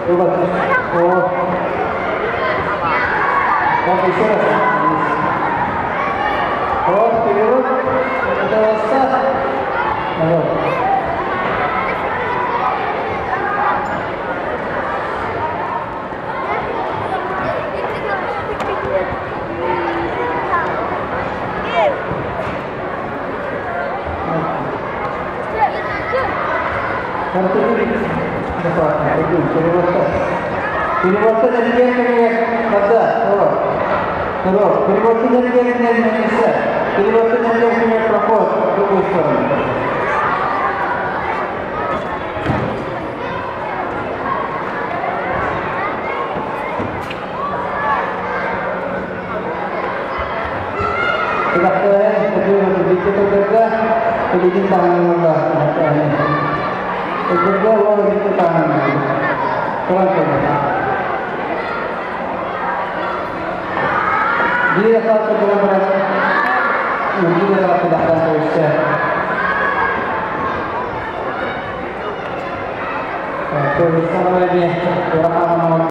О. Так, еще раз. Вот, перевод. Пожалуйста. Вот. Проход в другую сторону. Билигин таһынан Өтөргө ол илиитин таһынан туран кэллэ. Биир этапка туран баран биир этапка тахсан кэбистэ. Көрүстэ эмиэ ыарахан.